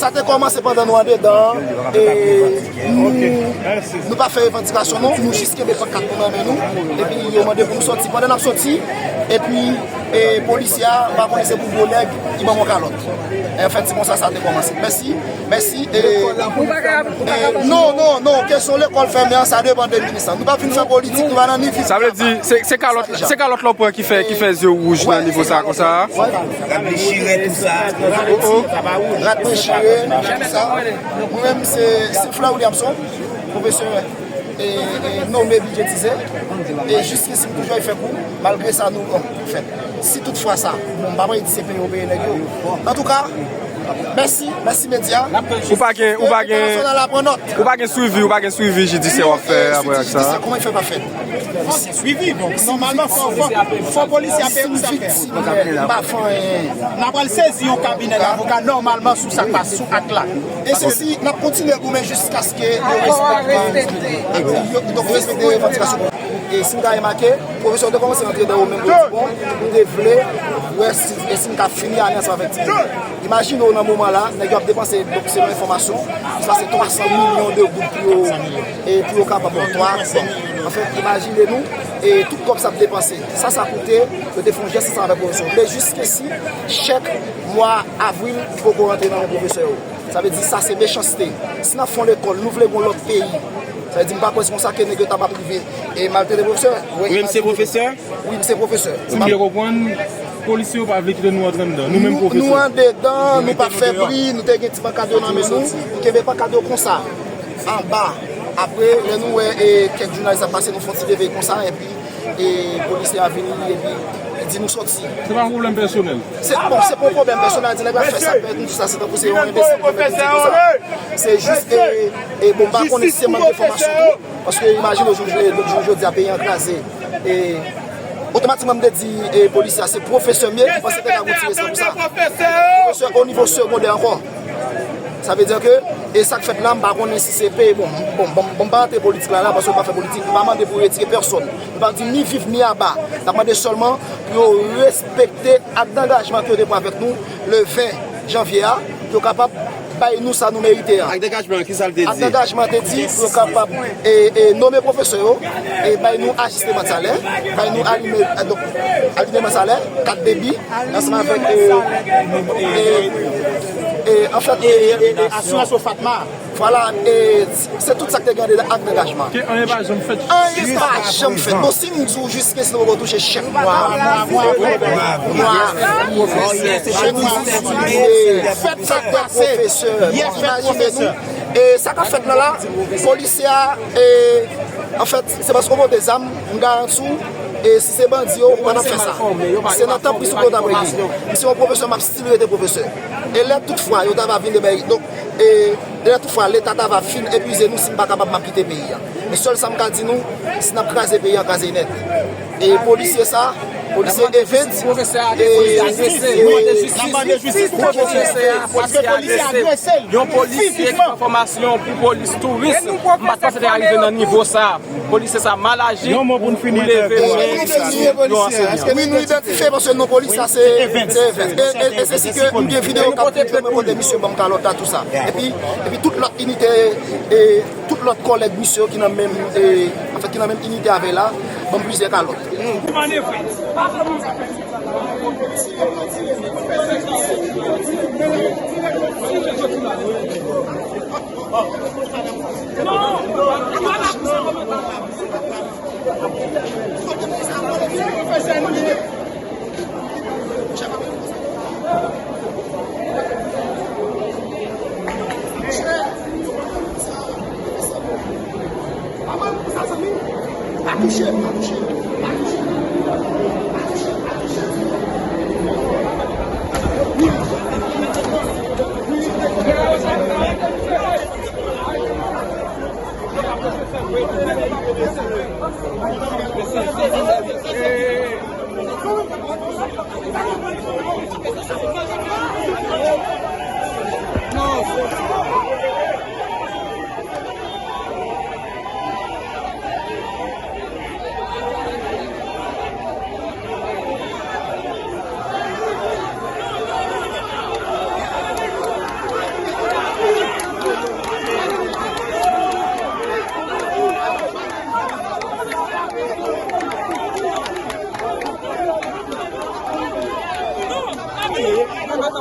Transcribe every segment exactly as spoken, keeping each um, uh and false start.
Sa te kòmanse pandan nou andedan, e nou, nou pa fè revandikasyon nou, nou jis kenbe pankat nou nan men nou, epi yo mande pou nou sòti. Pandan n ap sòti, epi, e polisye a, m pa konnen se pou gwo nèg, ki ban m yon kalòt. E anfèt, se konsa sa te kòmanse. Mèsi, mèsi. E, e, non, non, non, kesyon lekòl fèmen an, sa depann de minis lan. Nou pa vin fè politik, nou pa nan ni vin. Sa vle di, se, se kalòt, se kalòt la w pran ki fè, ki fè zye w wouj nan nivo sa konsa a? Rad dechire, tout sa. Oh, oh. Rad dechire, tout sa. Mwen menm, se Silfleur Williamson, pwofesè, e, e, nome bidjetize. E jiskisi m toujou ap fè kou, malgre sa nou, bon, fèt. Si toutfwa sa, bon, m pa pral di se peye yo peye nèg yo. Antouka, mèsi, mèsi medya. Ou pa gen, ou pa gen, entènasyonal la pran nòt. Ou pa gen swivi, ou pa gen swivi jidisyè w ap fè apre ak sa? Jidisyè, kòman l fè pa fèt? Swivi, donk, nòmalman, fò, fò, fò polisye a peye pou sa fè. M pa fè anyen. N a pral sezi yon kabinè lavoka nòmalman sou sa k pase, sou ak la. E si, si n ap kontinye goumen jiskaske yo respekte, yo, donk, respekte revandikasyon. E si n ka remake, pwofesè yo te kòmanse rantre dan yo menm, yo di, bon, nou te vle wè si, e si n ka fini ane ansanm avèk ti moun. Imajine w nan moman la, nèg yo ap depanse, donk, selon enfòmasyon, se pase twa san milyon de goud pou yo, e pou yo kapab, bon, twa, bon. Anfèt, imajine nou, e tout kòb sa ap depanse. Sa, sa koute, yo te fè yon jès ansanm avèk pwofesè yo. Men jiskesi chèk mwa avril poko rantre nan men pwofesè yo. Sa vle di sa se mechanste. Si n ap fè yon lekòl, nou vle gen yon lòt peyi. Sa vle di m pa kwè se konsa ke nèg yo t ap rive e maltrete pwofesè. Wi, men se pwofesè? Wi, m se pwofesè. Si m byen konprann, polisye yo pa vle kite nou antre anndan. Nou menm pwofesè. Nou andedan, nou pa fè bri, nou te gen ti pankad yo nan men nou, nou kenbe pankad yo konsa, anba. Apre, lè nou wè, e, kèk jounalis ap pase, nou fè yon ti leve konsa, epi, e, polisye a vini, epi li di nou sòti. Se pa yon pwoblèm pèsonèl? Se, bon, se pa yon pwoblèm pèsonèl, di nèg la fè sa, pèt, nou di sa, se tankou se yon enbesil ki te di konsa. Se jis, e, e, bon, m pa konnen si se mank enfòmasyon tou, paske imajine w, jou, jou, jou jodi a, peyi an kraze. E, otomatikman, m te di, e, polisye a, se pwofesè m ye, m panse te ka gon ti respè pou sa. Pwofesè o nivo segondè ankò. Sa vle di ke, e sa k fèt la, m pa konnen si se pe, bon, bon, bon, bon, m pa rantre politik la, la, paske m pa fè politik, m pa mande pou retire pèsonn. M pa di ni viv ni aba. N ap mande sèlman pou yo respekte ak dangajman ke yo te pran avèk nou le ven janvye a, pou yo kapab bay nou sa nou merite an. Ak dangajman, ki sa l te di? Ak dangajman te di pou yo kapab, e, e, nome pwofesè yo, e bay nou ajisteman salè, bay nou alime, e, donk, alime salè, kat debi, ansanm avèk, e, e, e, anfèt, e, e, e, asirans OFATMA. Vwala, e, se tout sa k te gen andedan ak dangajman. Ke anyen pa janm fèt. Anyen pa janm fèt. Bon, si m di w jiskesi nou poko touche chèk mwa, mwa, mwa, fèt sa k pase. Pwofesè, bon, imajine nou. E sa k ap fèt la la, polisye a, e, anfèt, se paske w pote zam, m garanti w, e si se bandi yo, ou pa t ap fè sa. Se nan tanpri sou ke w t ap regle. M se yon pwofesè, m ap still rete pwofesè. E lè tout fwa, yo ta va vin de bay, donk, e lè tout fwa, Leta ta va fin epuize nou, si m pa kapab, m ap kite peyi a. Men sèl sa m ka di nou, si n ap kraze peyi a, kraze nèt. E polisye sa, polisye Evens, pwofesè a agrese, n ap mande jistis pou pwofesè a, paske polisye a agrese l fizikman. Yon polisye ki pran fòmasyon pou polis touris, m pa t panse te ka rive nan nivo sa. Polisye sa mal aji, ou leve men, yo ansenye. Wi, nou idantifye paske non polis la se, se Evens. E, e, e se si ke m gen videyo k ap montre mwen kote misye ban m kalòt la, tou sa. Epi, epi tout lòt inite, e, tout lòt kòlèg misye yo ki nan menm, e, anfèt, ki nan menm inite avè l la, ban m plizyè kalòt.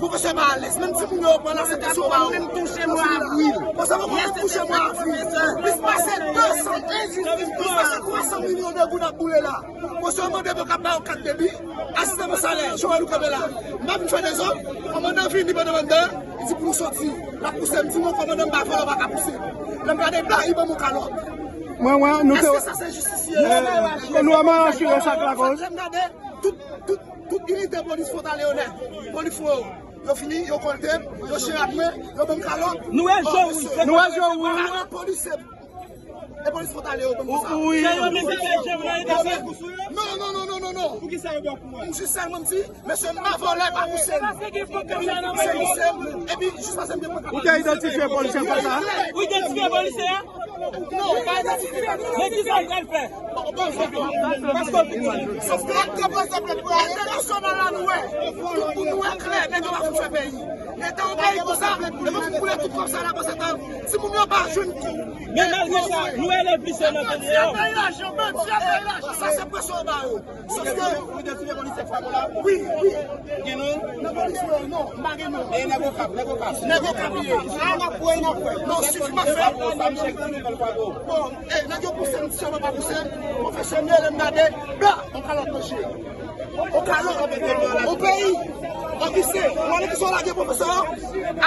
Pwofesè pa alèz. Menm timoun yo pran la, se te sou pa ou. Pwofesè pa konn touche mwa avril. Plis pase de san, plis pase twa san milyon de goud ap boule la. Pwofesè mande pou yo ka ba yo kat debi, asistè pou salè, chomaj nou kanpe la. M pa vin fè dezòd, kòmandan vini pandan manda, li di pou nou soti. L ap pouse m, di non, kòmandan m pa vòlè, w pa ka pouse m. Lè m gade bla, li ban m yon kalòt. Mwen, mwen, nou te. Èske sa se jistis ye? Nou wè mwen asire sa k lakòz. Lè m gade, tout, tout, tout inite polis Fwontalye yo nèt. Polis fwo yo. Yo vini, yo kolte, yo chire ak mwen, yo ban m kalòt. Nou wè je wouj. Nou wè je wouj. Kalòt polis se. E polis Fwontalye yo ban m sa. Wi. Se yo menm ki fè je w nan eta sa pou sou yo? Non, non, non, non, non, non. Poukisa yo ba w kou a? M jis sèlman m di, mesye, m pa vòlè, pa pouse m. Se pouse m, epi jis pase m gen pran kalòt. Ou te idantifye polisye konsa? Ou idantifye polisye a? Non, pa idantifye. Men ki sa w pral fè? Paske w viktim. Sòf ke entènasyonal la nou wè. Tout moun nou wè klè, nèg yo pa fout fè peyi. Leta yon peyi konsa, e nou fin boule tout kòb sa la pandan tan. Timoun yo pa jwenn kou. Men malgre sa, nou elèv lise nan peyi yo. Sa se presyon yo ba yo. Sòf ke. Wi, wi. Gen non? Nan polis mwen, non, m pa gen non. E nèg Okap, nèg Okap. Nèg Okap li ye. A, n ap wè, n ap wè. Non, swivi m ap fè. Bon, e, nèg yo pouse m, sèlman pa pouse m. Pwofesè m ye, lè m gade, bla, yon kalòt nan je. Yon kalòt, yon peyi, yon lise. Ou wè ki sa w lage pwofesè a?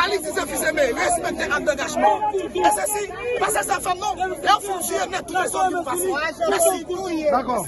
Ali di se fizeme, respekte ak degajman. E se si, pa se sa fè m non, lè w fin tiye nèt, tou rezon vin pase. Mèsi. Dakò.